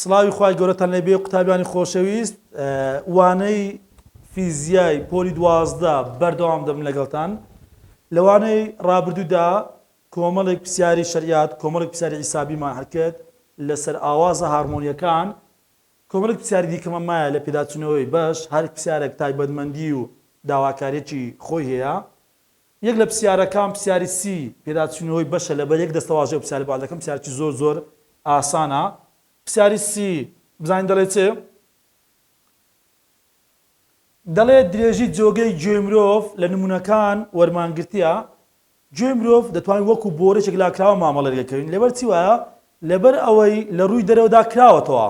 سڵاوی خوای گەورەتان لێبێ قوتابیانی خۆشەویست وانەی فیزیای پۆلی 12 بەردەوام دەبم لەگەڵتان لەوانەی ڕابردوودا کۆمەڵێک پرسیاری شەریات کۆمەڵێک پرسیاری حیسابیمان هەرکرد لەسەر ئاوازە هارمۆنیەکان کۆمەڵێک پرسیاری دیکەمان مایە لە پێداچوونەوەی بەش هەر پرسیارێک تایبەتمەندی و داواکاریەکی خۆی هەیە یەک لە پرسیارەکان پرسیاری سی پێداچوونەوەی بەشە لەبەر یەک دەستەواژەی ئەو پرسیارە باس دەکەم پرسیارێکی زۆر زۆر ئاسانە پرسیاری سی بزانین دەڵێ چ دەڵێ درێژی جۆگەی گوێی مرۆڤ لە نمونەکان وەرمانگرتیە گوێی مرۆڤ دەتوانین وەکو بۆرێکێک لاکراوە مامەڵە لەگەڵ لەبەر چی وایە لەبەر ئەوەی لە ڕووی دەرەوەدا کراوەتەوە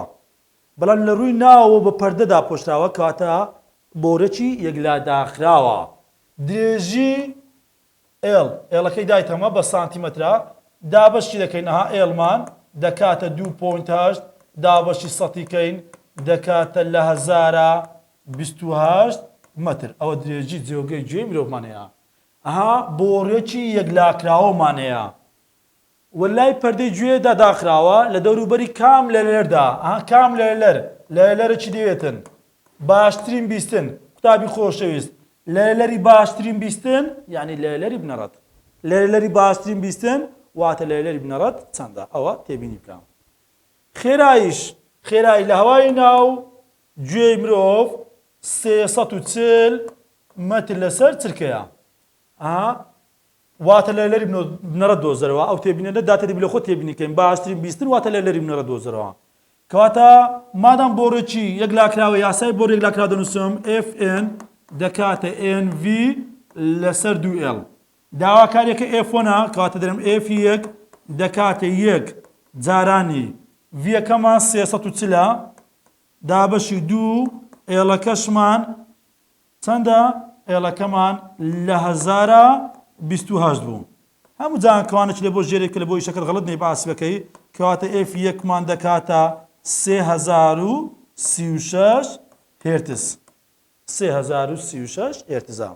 بەڵام لە ڕووی ناوەوە بە پەردە داپۆشراوە کەواتە بۆرەکی یەکلاداخراوە. درێژی L، L ەکەی دایتەمە بە سانتیمەترە، دابەشی دەکەین ئەها L مان دەکاتە 2.8 دابەشی سەتی کەین دەکاتە لە هەزارا 28 مەتر. ئەوە درێژی جۆگەی گوێی مرۆڤمان هەیە. ئەها بۆڕێکی یەکلاکراوەمان هەیە. وە لای پەردەی گوێ دا داخراوە لە دەورو بەری کام لەلەردا ئەها کام لەلەر لەلەرە چی دەوێتن باشترین بیستن قوتابی خۆشەویست لەلەری باشترین بیستن یعنی لەلەری بنەڕەت لەلەری باشترین بیستن واتە لەلەری بنەڕەت چەندە ئەوە تێبینی بکە خێرایش خێرایی لە هەوای ناو گوێی مرۆڤ 340 مەتر لەسەر چرکەیە ئەها واتە لە لەری بنەڕەت دۆزەرەوە ئەو تێبینە نە داتە دەبی لە خۆت تێبینی کەین باشترین بیستن واتە لە لەری بنەڕەت دۆزەرەوە کەواتە مادام بۆڕێکی یەکلاکراوە یاسای بۆر یەکلاکراوە دەنووسم FN دەکاتە NV لەسەر 2L داواکاریەکە F1 کەواتە دەرم F1 دەکاتە یەک جارانی V-ەکەمان 340 دابەشی دوو L ەکەشمان چەندە L ەکەمان لە هەزارا 28 بوو هەموو جان کەوانەکی لە بۆ ژێرێک کە لە بۆ ئیشەکەت غەڵەت نەی باسی بەکەی کەواتە F یەکمان دەکاتە 3036 هێرتز 3036 هێرتزا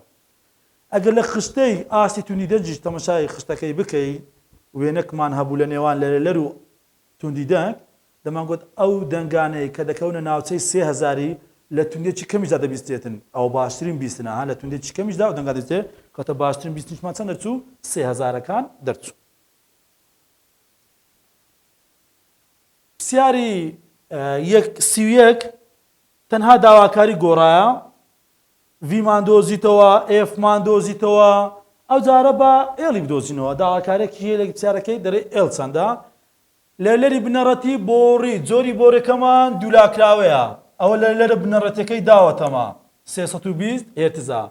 ئەگەر لە خشتەی ئاستی توندی دەنگیش تەمەشای خشتەکەی بکەی وێنەکمان هەبوو لە نێوان لەرەلەر و توندی دەنگ، دەمانگوت ئەو دەنگانەی کە دەکەونە ناوچەی 3000 ی لە توندیەکی کەمیشدا دەبیسترێتن، ئەوە باشترین بیستنە، ها لە توندیەکی کەمیشدا ئەو دەنگە دەبیسترێت، کەواتە باشترین بیستنیشمان چەند دەرچوو؟ سێ هەزارەکان دەرچوو. پرسیاری یەک 31 تەنها داواکاری گۆڕایە، V مان دۆزیتەوە، F مان دۆزیتەوە، ئەو جارە با L ی بدۆزینەوە، داواکارێکی هەیە لە پرسیارەکەی دەڵێ L چەندە؟ لەلەری بنەڕەتی بۆڕی جۆری بۆڕەکەمان دوولاکراوەیە، ئەوە لەلەرە بنەڕەتیەکەی داوەتەمە 320 هێرتزە،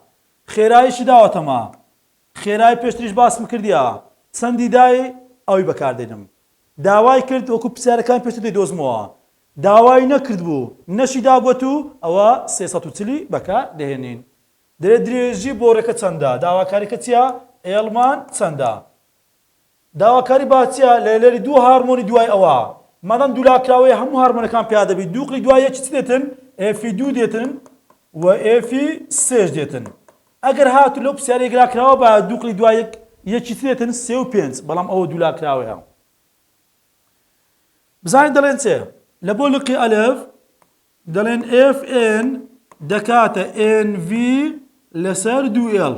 خێراییشی داوەتەمە، خێرای پێشتریش باسم کردیە چەندی دای ئەوی بەکاردێنم داوای کرد وەکو پرسیارەکان پێشتر دەیدۆزمەوە داوای نەکردبوو نەشی دابووە تو ئەوە 340 ی بەکار دەهێنین دەرێ درێژی بۆڕەکە چەندە داواکاریەکە چیە L مان چەندە داواکاری با چیە لەلەری دوو هارمۆنی دوای ئەوە مادام دوولاکراوەیە هەموو هارمۆنەکان پیا دەبی دووقلی دوای یەکی چ دێتن F ی دوو دێتن و F ی سێش دێتن ئەگەر هاتوو لەو پرسیارە یەکلاکراوە با دووقلی دوای یەک یەکی چ دێتن سێ و پێنج بەڵام ئەوە دوولاکراوەیە بزانین دەڵێن چێ لە بۆ لقی ئەلف دەڵێن FN دەکاتە NV لەسەر 2L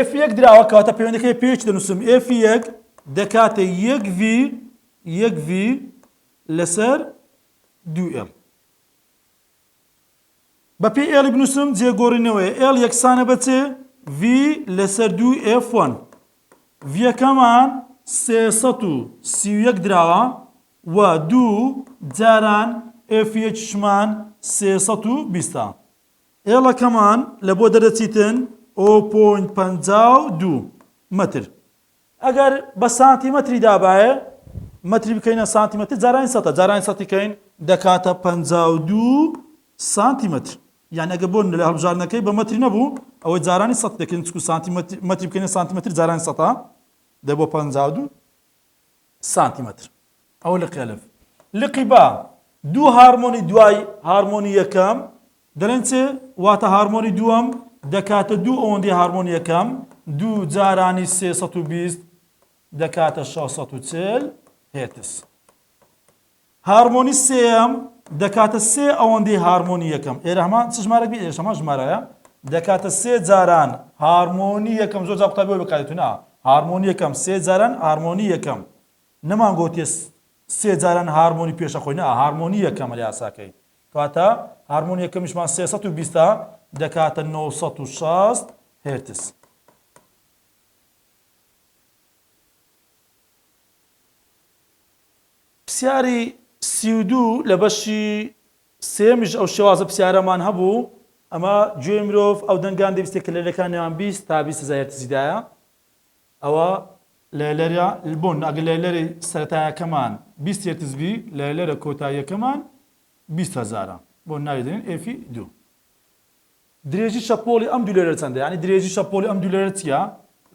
F یەک دراوە کەواتە پەیوەندەکەی پێ چ دەنووسم F یەک دەکاتە یەک V یەک V لەسەر دوو L بە پێی L ی بنووسم جێگۆڕینەوەیە L یەکسانە بە چ V لەسەر دوو F one V یەکەمان 331 دراوە و دوو جاران F یەکیشمان 320 L ەکەمان لە بۆ دەردەچیتن o point 52 مەتر. ئەگەر بە سانتیمەتری دابایە مەتری بکەینە سانتیمەتر جارانی سەتە جارانی سەتی کەین دەکاتە 52 سانتیمەتر یان ئەگە بۆ لە هەڵبژاردنەکەی بە مەتری نەبوو ئەوەی جارانی سەت دەکەین چکو سانتیمەتر مەتری بکەینە سانتیمەتر جارانی سەتە دەبۆ 52 سانتیمەتر ئەوە لقی ئەلف. لقی با دوو هارمۆنی دوای هارمۆنی یەکەم دەڵێن چ؟ واتە هارمۆنی دووەم دەکاتە دوو ئەوەندەی هارمۆنی یەکەم دوو جارانی 320 دەکاتە 640 هێرتز. هارمۆنی سێیەم دەکاتە سێ ئەوەندەی هارمۆنی یەکەم. ئێرە هەمان چ ژمارەک بی؟ ئێرەش هەمان ژمارەیە. دەکاتە سێ جاران هارمۆنی یەکەم. زۆر جار قوتابی ئەوەی بەکاردێت نا. هارمۆنی یەکەم سێ جاران هارمۆنی یەکەم. نەمان گۆتیە سێ جاران هارمۆنی پێشە خۆی نا هارمۆنی یەکەمە لە یاساکەی. کەواتە هارمۆنی یەکەمیشمان 320 دەکاتە 960 هێرتز. پرسیاری 32 لە بەشی سێیەمیش ئەو شێوازە پرسیارەمان هەبوو، ئەمە گوێی مرۆڤ ئەو دەنگان دەبیستێت کە لەرەکان نێوان 20 تا 20 هەزار هێرتزیدایە. ئەوە لەلەرە بۆن ئەگەر لەلەری سەرەتایەکەمان 20 هێرتز بی لەلەرە کۆتاییەکەمان 20 هەزارە بۆ ناوی دەنێن F ی دوو. درێژی شەپۆڵی ئەم دوو لەرە چەندە؟ یانی درێژی شەپۆڵی ئەم دوو لەرە چییە؟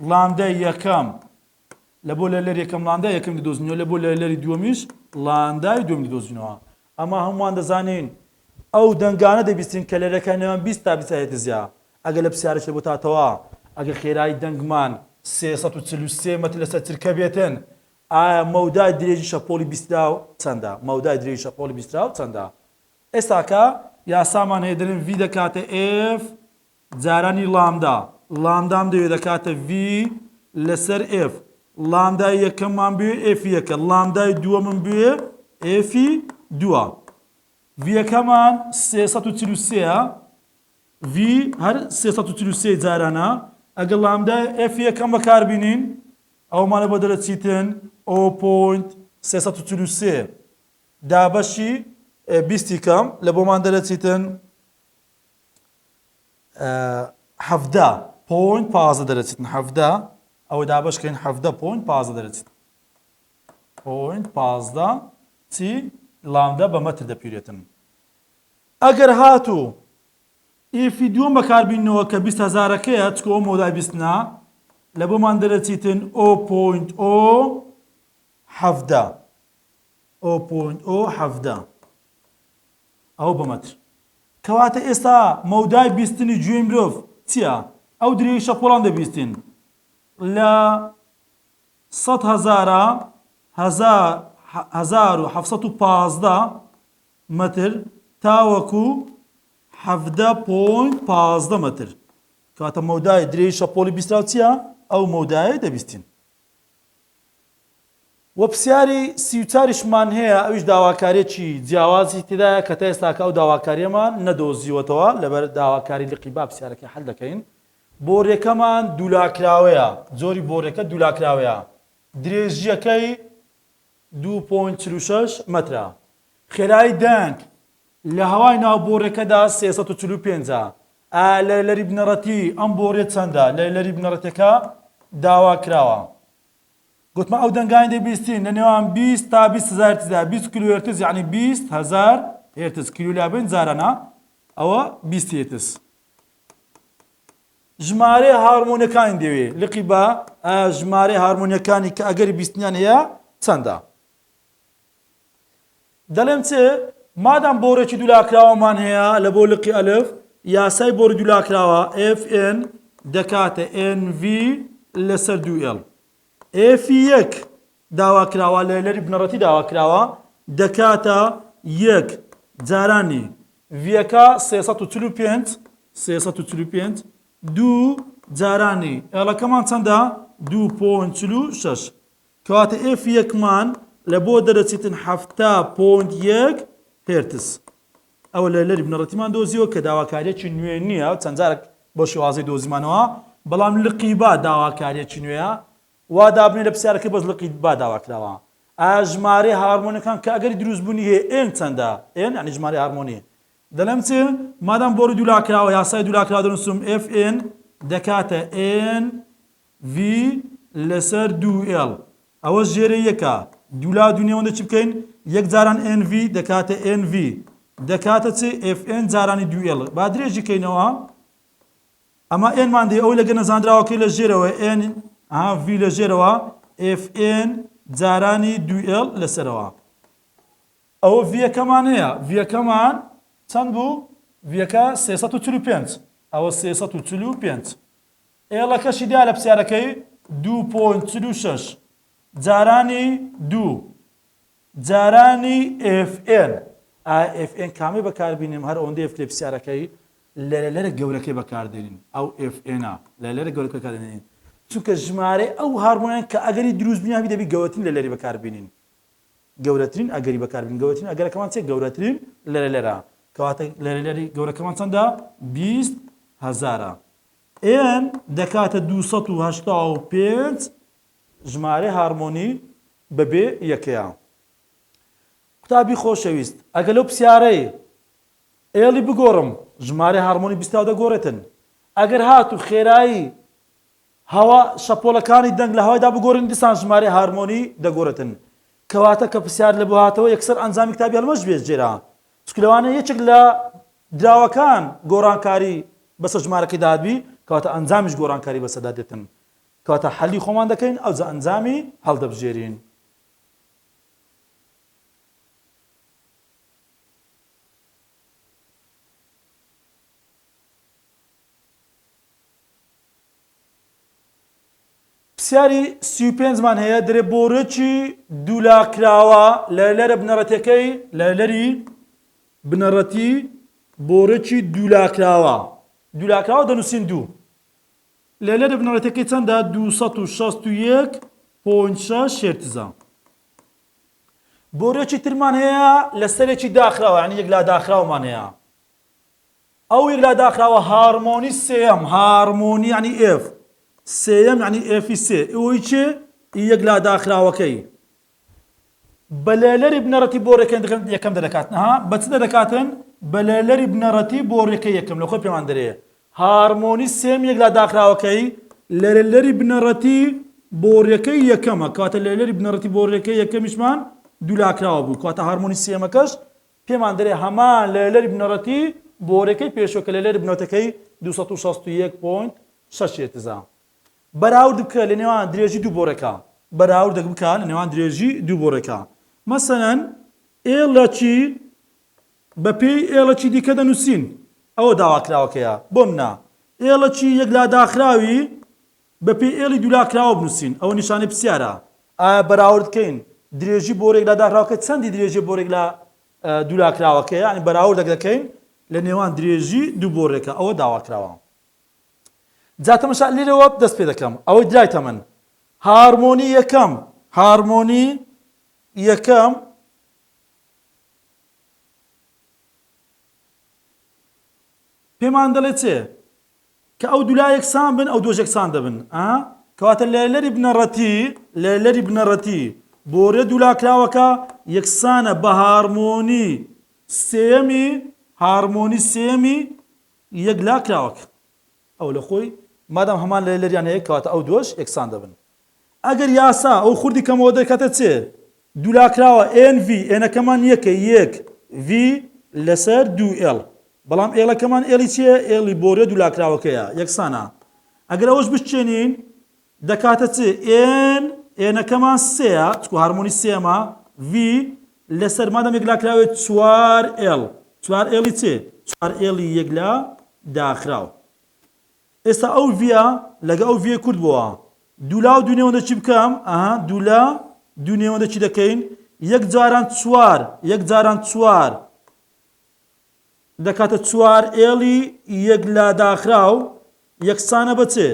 ڵامدای یەکەم لە بۆ لەلەری یەکەم ڵامدای یەکەم دەدۆزینەوە لە بۆ لەلەری دووەمیش ڵامدای دووەم دەدۆزینەوە. ئەمە هەمووان دەزانین ئەو دەنگانە دەبیستین کە لەرەکە نێوان 20 تا 20 هێرتزە. ئەگەر لە پرسیارێک لە بۆ تاتەوە ئەگەر خێرایی دەنگمان 343 مەتر لەسەر چرکە بێتن ئایا مەودای درێژی شەپۆڵی بیستراو چەندە؟ مەودای درێژی شەپۆڵی بیستراو چەندە؟ ئێستاکە یاسامان هەیە دەلێن V دەکاتە F جارانی ڵامدا، ڵامدام دەوێ دەکاتە V لەسەر F، ڵامدای یەکەممان بوێ F یەکە، ڵامدای دووەمم بوێ F دووە. V یەکەمان 343 ە، V هەر 343 جارانە، ئەگەر ڵامدای F یەکەم بەکاربینین ئەومانە بۆ دەرەچیتن 0.343 دابەشی بیستی کەم لە بۆمان دەرەچیتن 17 point 15 دەرەچیتن 17 ئەوە دابەشکەین 17 point 15 دەرەچیت point 15 چی ڵامدە بە مەتر دەپیرێتن ئەگەر هاتوو F ی دووەم بەکاربینەوە کە 20 هەزارەکەیە چکۆ مەودای بیستنا لە بۆمان دەرەچیتن o point o 17 o point o 17 ئەوە بە مەتر. کەواتە ئێستا مەودای بیستنی گوێی مرۆڤ چییە؟ ئەو درێژی شەپۆڵان دەبیستین لە سەد هەزارە 1715 مەتر تاوەکو 17 point 15 مەتر. کەواتە مەودای درێژی شەپۆڵی بیستراو چییە؟ ئەو مەودایەی دەبیستین. وە پرسیاری 34 یشمان هەیە ئەویش داواکاریەکی جیاوازی تێدایە کە تا ئێستاکە ئەو داواکاریەمان نەدۆزیوەتەوە لەبەر داواکاری لقی با پرسیارەکەی حەل دەکەین بۆریەکەمان دوولاکراوەیە جۆری بۆریەکە دوولاکراوەیە درێژیەکەی 2.46 مەترە خێرایی دەنگ لە هەوای ناو بۆریەکەدا 345 ئایا لە لەری بنەڕەتی ئەم بۆریە چەندە لە لەری بنەڕەتەکە داوا کراوە گوتمان ئەو دەنگانی دەبیستین لە نێوان 20 تا 20 هزار هێرتزدا 20 کیلۆ هێرتز یعنی 20 هزار هێرتز کیلۆ لابەین جارانە ئەوە 20 هێرتز ژمارەی هارمۆنەکانی دەوێ لقی بە ژمارەی هارمۆنیەکانی کە ئەگەری بیستنیان هەیە چەندە دەڵێم چ مادام بۆڕێکی دوولاکراوەمان هەیە لە بۆ لقی ئەلف یاسای بۆڕی دوولاکراوە FN دەکاتە NV لەسەر 2L F یەک داواکراوە لە لەری بنەڕەتی داواکراوە دەکاتە یەک جارانی V یەکە 345 345 دوو جارانی L ەکەمان چەندە 2.46 کەواتە F یەکمان لە بۆ دەرەچیتن 70 point یەک هێرتز. ئەوە لە لەری بنەڕەتیمان دۆزیەوە کە داواکاریەکی نوێ نییە چەند جارێک بۆ شێوازەی دۆزیمانەوە بەڵام لقی با داواکاریەکی نوێیە وا دابنێ لە پرسیارەکەی بەس لقی با داواکراوە ئایا ژمارەی هارمۆنەکان کە ئەگەری دروستبوونی هەیە N چەندە N یعنی ژمارەی هارمۆنی دەڵێم چ مادام بۆری دوولاکراوە یاسای دوولاکراوە دەنووسم FN دەکاتە N V لەسەر دوو L ئەوە ژێرە یەکە دوولا دوو نێوەندە چی بکەین یەک جاران NV دەکاتە NV دەکاتە چ FN جارانی دوو L با درێژی کەینەوە ئەمە N مان دێ ئەوەی لەگە نەزانراوەکەی لە ژێرەوە N ها V لە ژێرەوە FN جارانی دوو L لەسەرەوە ئەوە V یەکەمان هەیە V یەکەمان چەند بوو V یەکە 345 ئەوە 345 L ەکەشی دا لە پرسیارەکەی 2.46 جارانی دوو. جارانی F N. ئایا F N کامەی بەکاربینیم هەر ئەوەندەی F لە پرسیارەکەی لەرە لەرە گەورەکەی بەکاردێنین ئەو F N ە لەرە لەرە گەورەکەی بەکاردێنین چونکە ژمارەی ئەو هارمۆنیان کە ئەگەری دروست بوونیان هەبی دەبی گەورەترین لەرە لەری بەکاربینین گەورەترین ئەگەری بەکاربین گەورەترین ئەگەرەکەمان چیە گەورەترین لەرە لەرە کەواتە لەرە لەری گەورەکەمان چەندە 20 هەزارە N دەکاتە 285 ژمارەی هارمۆنی بەبێ یەکەیە قوتابی خۆشەویست ئەگەر لەو پرسیارەی L ی بگۆڕم ژمارەی هارمۆنی بیستراو دەگۆڕێتن ئەگەر هاتوو خێرایی هەوا شەپۆلەکانی دەنگ لە هەوایدا بگۆڕین دیسان ژمارەی هارمۆنی دەگۆڕێتن کەواتە کە پرسیار لە بۆ هاتەوە یەکسەر ئەنجامی کتابی هەڵمەش بێت جێرا چونکە لەوانەیە یەکێک لە دراوەکان گۆڕانکاری بەسەر ژمارەکەی داهاتبی کەواتە ئەنجامیش گۆڕانکاری بەسەردا دێتن کەواتە حەلی خۆمان دەکەین ئەوجا ئەنجامی هەڵدەبژێرین. پرسیاری 35 مان هەیە دەرێ بۆڕێکی دوولاکراوە لە لەرە بنەڕەتەکەی لە لەری بنەڕەتی بۆڕێکی دوولاکراوە دوولاکراوە دەنووسین دوو لە لەرە بنەڕەتەکەی چەندە 261.6 هێرتزە بۆریەکی ترمان هەیە لە سەرێکی داخراوە یعنی یەک لا داخراومان هەیە ئەو یەک لا داخراوە هارمۆنی سێیەم هارمۆنی یعنی F سێیەم یعنی F ی سێ ئەوی چێ یەک لا داخراوەکەی بە لەلەری بنەڕەتی بۆ ڕێکەن یەکەم دەدەکاتن ها بە چ دەدەکاتن بە لەلەری بنەڕەتی بۆ ڕێکە یەکەم لە خۆی پێمان دەرێ هارمۆنی سێم یەک لا داخراوەکەی لەرەلەری بنەڕەتی بۆڕیەکەی یەکەمە کەواتە لەرەلەری بنەڕەتی بۆڕیەکەی یەکەمیشمان دوولاکراوە بوو کەواتە هارمۆنی سێمەکەش پێمان دەرێ هەمان لەرەلەری بنەڕەتی بۆڕیەکەی پێشوە کە لەرەلەری بنەڕەتەکەی 261.6 هێرتزە. بەراورد بکە لە نێوان درێژی دوو بۆڕێکە بەراوردێک بکە لە نێوان درێژی دوو بۆڕێکە مەسەلەن ئێڵەکی بەپێی ئێڵەکی دیکە دەنووسین ئەوە داواکراوەکەیە بۆ منە ئێڵەکی یەکلاداخراوی بەپێی ئێڵی دوولاکراوە بنووسین ئەوە نیشانەی پرسیارە ئایا بەراورد بکەین درێژی بۆ ڕێک لاداخراوەکە چەندی درێژی بۆ ڕێک لە دوولاکراوەکەیە یانی بەراوردێک دەکەین لە نێوان درێژی دوو بۆڕێکە ئەوە داواکراوە جا تەمەشا لێرەوە دەست پێ دەکەم ئەوەی درایتە من هارمۆنی یەکەم هارمۆنی یەکەم پێمان دەڵێ چێ کە ئەو دولا یەکسان بن ئەو دۆش یەکسان دەبن ئا کەواتە لەلەری بنەڕەتی لەلەری بنەڕەتی بۆرێ دوولاکراوەکە یەکسانە بە هارمۆنی سێمی هارمۆنی سێمی یەکلاکراوەکە ئەو لە خۆی مادام هەمان لەلەریان هەیە کەواتە ئەو دۆش یەکسان دەبن ئەگەر یاسا ئەو خوردی کەمەوە دەکاتە چێ دوولاکراوە N V N ەکەمان یەکە یەک V لەسەر دوو L بەڵام L ەکەمان L ی چیە L ی بۆریە دوولاکراوەکەیە یەکسانە ئەگەر ئەوەش بشکێنین دەکاتە چ N N ەکەمان سێە چکو هارمۆنی سێمە V لەسەر مادەم یەکلاکراوێت چوار L چوار L ی چێ چوار L ی یەکلا داخراو ئێستا ئەو V ە لەگە ئەو V ە کورت بۆوە دوولا و دوو نێوەندە چی بکەم ئەها دوولا دوو نێوەندە چی دەکەین یەک جاران چوار یەک جاران چوار دەکاتە چوار L ی یەک لا داخراو یەکسانە بە چێ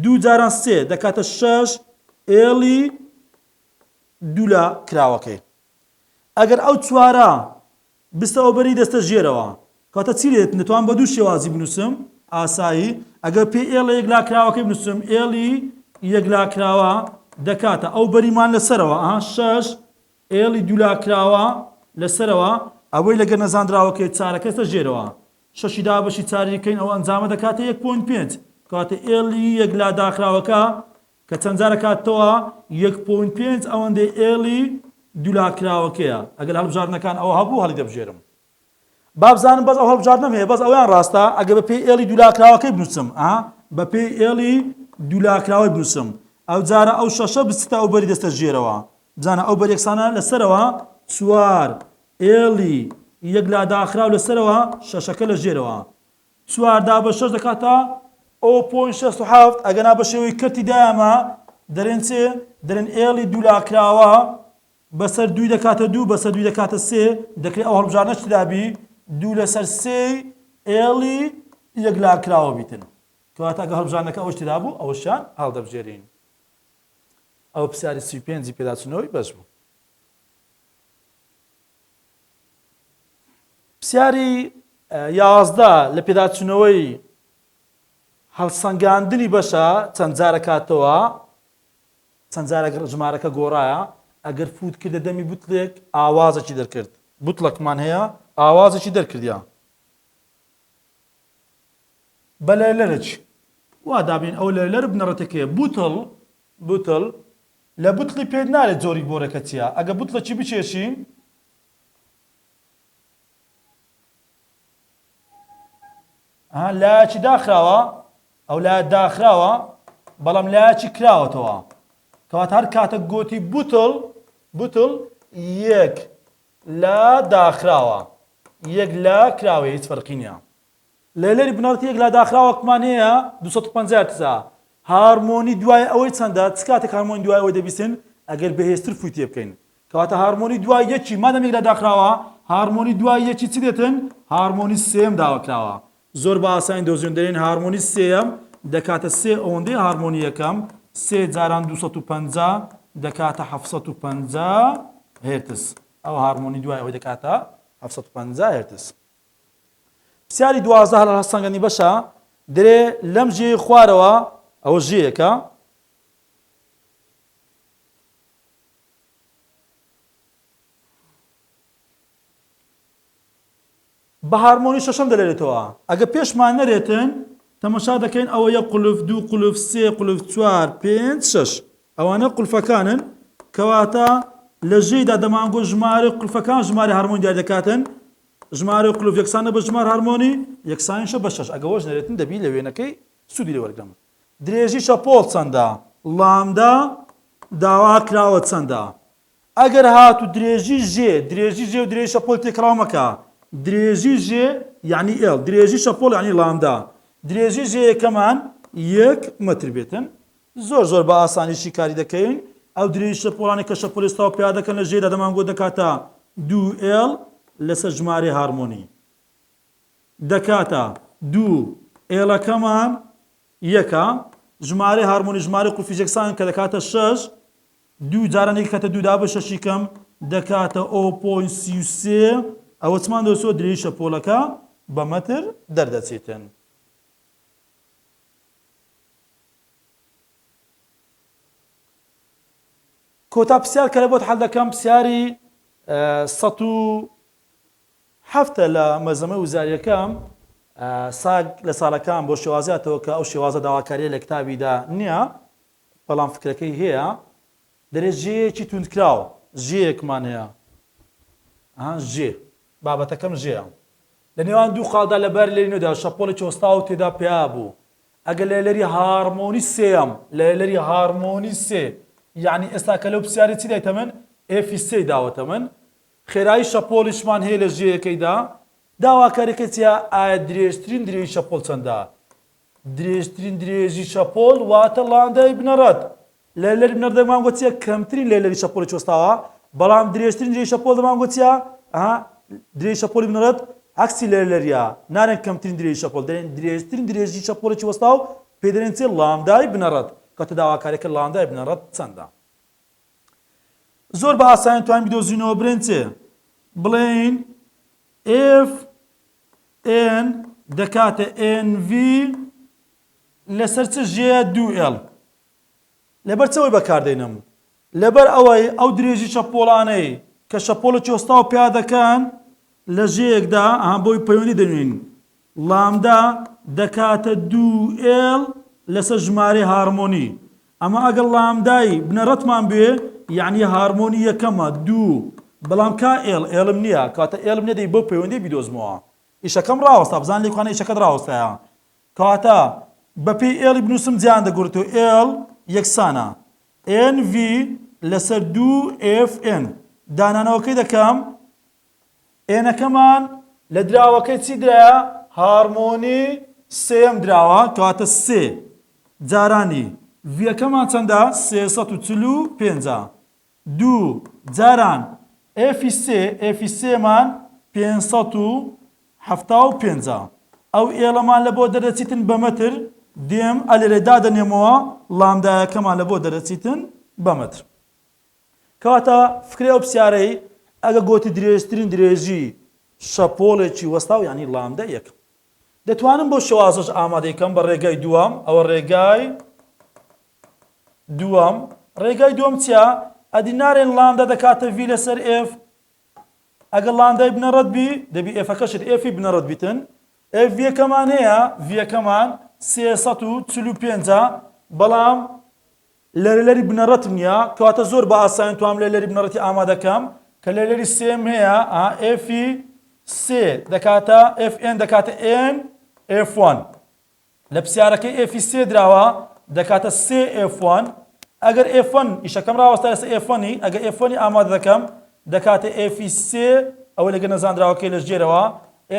دوو جاران سێ دەکاتە شەش L ی دوولا کراوەکەی ئەگەر ئەو چوارە بستە ئەوبەری دەستە ژێرەوە. کەواتە چی لێت دەتوانم بە دوو شێوازی بنووسم ئاسایی ئەگەر پێی L ە یەکلاکراوەکەی بنووسم L ی یەکلاکراوە دەکاتە ئەو بەریمان لەسەرەوە ئەها شەش L ی دوولاکراوە لەسەرەوە ئەوەی لەگەر نەزاندراوەکەی چارەکەستە ژێرەوە شەشی دابەشی چاری کەین ئەو ئەنجامە دەکاتە یەک point پێنج کەواتە L ی یەکلا داخراوەکە کە چەند جار ئەکاتەوە یەک point پێنج ئەوەندەی L ی دوولاکراوەکەیە ئەگەر هەڵبژاردنەکان ئەوە هەبوو هەڵیدەبژێرم با بزانم بەس ئەو هەڵبژاردنەم هەیە بەس ئەویان ڕاستە ئەگەر بە پێی L ی دوولاکراوەکەی بنووسم ئا بە پێی L ی دوولاکراوەی بنووسم ئەو جارە ئەو شەشە بچتە ئەو بەری دەستە ژێرەوە بزانە ئەو بەر یەکسانە لەسەرەوە چوار L ی یەک لا داخراو لەسەرەوە شەشەکە لە ژێرەوە چوار دابەش شەش دەکاتە o point 67 ئەگەنا بە شێوەی کەرتی دایەمە دەرێن چێ دەرێن L ی دوولاکراوە. بەسەر دووی دەکاتە دوو بەسەر دووی دەکاتە سێ دەکرێت ئەو هەڵبژاردنەش تێدابی دوو لەسەر سێی L ی یەکلاکراوە بیتن کەواتە ئەگەر هەڵبژاردنەکە ئەوەش تێدا بوو ئەوەشیان هەڵدەبژێرین ئەوە پرسیاری 35 ی پێداچوونەوەی بەش بوو. پرسیاری 11 لە پێداچوونەوەی هەڵسەنگاندنی بەشە چەند جارە کاتەوە چەند جارێک ژمارەکە گۆڕایە ئەگەر فوت کردە دەمی بوتلێک ئاوازێکی دەرکرد بوتڵەکمان هەیە ئاوازێکی دەرکردە بە لەرلەرچ وا دابنێن ئەوە لەرلەر بنەڕەتەکەیە بوتڵ بوتڵ لە بوتڵی پێت نارێت جۆری بۆرەکە چیە ئەگە بوتڵەکی بکێشین ئەها لایەکی داخراوە ئەو لایە داخراوە بەڵام لایەکی کراوەتەوە کەواتە هەر کاتە گۆتی بوتڵ بوتڵ یەک لا داخراوە یەک لا کراوە هیچ فەرقی نییە لەلەری بنەڕەتی یەک لا داخراوەکمان هەیە 250 هێرتزە هارمۆنی دوای ئەوەی چەندە چ کاتێک هارمۆنی دوای ئەوەی دەبیستن ئەگەر بەهێزتر فووی تێ بکەین کەواتە هارمۆنی دوای یەکی مادەم یەک لا داخراوە هارمۆنی دوای یەکی چ دێتن هارمۆنی سێیەم داواکراوە زۆر بە ئاسانی دۆزیۆن دەرێن هارمۆنی سێیەم دەکاتە سێ ئەوەندەی هارمۆنی یەکەم سێ جاران 250 دەکاتە 750 هێرتز ئەو هارمۆنی دوای ئەوەی دەکاتە 750 هێرتز پرسیاری 12 هەر هەڵسەنگەنی بەشە درێ لەم ژێی خوارەوە ئەوە ژێیەکە بە هارمۆنی شەشەم دەلەرێتەوە ئەگە پێشمان نەرێتن تەمەشا دەکەین ئەوە یەک قولف دوو قولف سێ قولف چوار پێنج شەش ئەوانە قولفەکانن کەواتە لە ژێیدا دەمانگۆ ژمارەی قولفەکان ژمارە هارمۆنی دیاری دەکاتن ژمارەی قولف یەکسانە بە ژمار هارمۆنی یەکسانیشە بە شەش ئەگە وەش نەرێتن دەبی لە وێنەکەی سوودی لێ وەرگرم درێژی شەپۆڵ چەندە؟ ڵامدا داوا کراوە چەندە؟ ئەگەر هاتوو درێژی ژێ، درێژی ژێ و درێژی شەپۆل تێکەڵاو مەکە، درێژی ژێ یەعنی L، درێژی شەپۆڵ یەعنی ڵامدا، درێژی ژێیەکەمان یەک مەتر بێتن، زۆر زۆر بە ئاسانی شیکاری دەکەین، ئەو درێژی شەپۆڵانەی کە شەپۆل ئێستاوە پیا دەکەن لە ژێدا دەمانگۆ دەکاتە دوو L لەسەر ژمارەی هارمۆنی. دەکاتە دوو L ەکەمان یەکە ژمارەی هارمۆنی ژمارەی قوفی یەکسان کە دەکاتە شەش دوو جاران یەک کاتە دوو دابە شەشی کەم دەکاتە o point 33 ئەوە چمان دۆسۆ درێژی شەپۆلەکە بە مەتر دەردەچێتن. کۆتا پرسیار کە لە بۆت حەل دەکەم پرسیاری 107 لە مەلزەمەی وزاریەکەم ساگ لە ساڵەکان بۆ شێوازیاتەوە کە ئەو شێوازە داواکاریە لە کتابیدا نییە بەڵام فکرەکەی هەیە دەرێ ژێیەکی توندکراو ژێیەکمان هەیە ئەها ژێ بابەتەکەم ژێیە لە نێوان دوو خاڵدا لە باری لەرینەوەدا شەپۆڵێکی وەستاو تێدا پیا بوو ئەگەر لە لەری هارمۆنی سێیەم لە لەری هارمۆنی سێ یعنی ئێستا کە لەو پرسیاری چی دایتە من F ی سێی داوەتە من خێرایی شەپۆڵیشمان هەیە لە ژێیەکەیدا داواکاریەکە چیە ئایا درێژترین درێژی شەپۆڵ چەندە درێژترین درێژی شەپۆڵ واتە ڵاندای بنەڕەت. لەلەری بنەڕەت دەمانگۆ چیە؟ کەمترین لەلەری شەپۆڵی چۆستاوە، بەڵام درێژترین درێژی شەپۆڵ دەمانگۆ چیە؟ ئەها درێژی شەپۆڵی بنەڕەت عەکسی لەلەریە، نارێن کەمترین درێژی شەپۆڵ، دەرێن درێژترین درێژی شەپۆڵێکی وەستاو پێی دەرێن چی؟ ڵامدای بنەڕەت. کەواتە داواکاریەکە ڵامدای بنەڕەت چەندە؟ زۆر بە ئاسانی توانین بدۆزینەوە برێن چێ؟ بڵێین F N دەکاتە NV لەسەر چ ژێ دوو L لەبەر چ ئەوەی بەکاردێنم لەبەر ئەوەی ئەو درێژی شەپۆڵانەی کە شەپۆڵێکی وەستاو پیا دەکەن لە ژێیەکدا ئەها بۆی پەیوەندی دەنوێین ڵامدا دەکاتە دوو L لەسەر ژمارەی هارمۆنی ئەمە ئەگەر ڵامدای بنەڕەتمان بوێ یەعنی هارمۆنی یەکەمە دوو بەڵام کا L L م نییە کەواتە L م نییە دەی بەو پەیوەندیە بیدۆزمەوە ئیشەکەم ڕاوەستا بزان لێکوانە ئیشەکەت ڕاوەستایە کەواتە بەپێی L ی بنووسم جیان دەگۆڕێتەوە L یەکسانە NV لەسەر دوو FN دانانەوەکەی دەکەم N ەکەمان لە دراوەکەی چی درایە؟ هارمۆنی سێیەم دراوە کەواتە سێ جارانی V ەکەمان چەندە؟ 345. دوو جاران F ی سێ، F ی سێمان 575 ە. ئەو L ەمان لە بۆ دەرەچیتن بە مەتر، دێم ئەلێرە دادەنێمەوە ڵامدایەکەمان لە بۆ دەرەچیتن بە مەتر. کەواتە فکرەی ئەو پرسیارەی ئەگە گۆتی درێژترین درێژی شەپۆڵێکی وەستاو یانی ڵامدە یەک. دەتوانم بەو شێوازەش ئامادەی کەم بە ڕێگای دووەم، ئەوە ڕێگای دووەم، ڕێگای دووەم چیە؟ ئەدی نارێن ڵامدا دەکاتە V لەسەر F، ئەگەر ڵامدای بنەڕەت بی دەبی F ەکەشت F ی بنەڕەت بیتن، F V یەکەمان هەیە، V یەکەمان 345 بەڵام لەرەلەری بنەڕەتم نیە کەواتە زۆر بە ئاسانی توام لەرەلەری بنەڕەتی ئامادە کەم کە لەرەلەری سێم هەیە ئا F ی سێ دەکاتە F N دەکاتە N F one لە پرسیارەکەی F ی سێ دراوە دەکاتە سێ F one ئەگەر F one ئیشەکەم ڕاوەستا لەسەر F one ی ئەگەر F one ی ئامادە دەکەم دەکاتە F ی سێ ئەوە لەگە نەزانراوەکەی لە ژێرەوە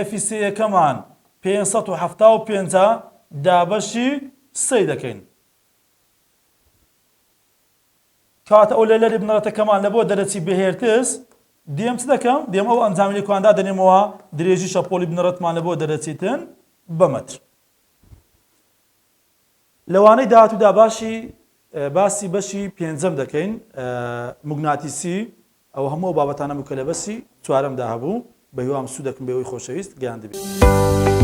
F ی سێیەکەمان 575 دابەشی سێی دەکەین. کەواتە ئەو لەلەری بنەڕەتەکەمان لە بۆ دەرەچی بە هێرتز، دێم چ دەکەم؟ دێم ئەو ئەنجامی لە کوان دادەنێمەوە درێژی شەپۆڵی بنەڕەتمان لە بۆ دەرەچیتن بە مەتر. لە وانەی داهاتوودا باشی باسی بەشی پێنجەم دەکەین موگناتیسی ئەوە هەموو ئەو بابەتانە بوو کە لە بەسی چوارەمدا هەبوو بەهیوام سوودەکم بێوەی خۆشەویست گەیاندبێت.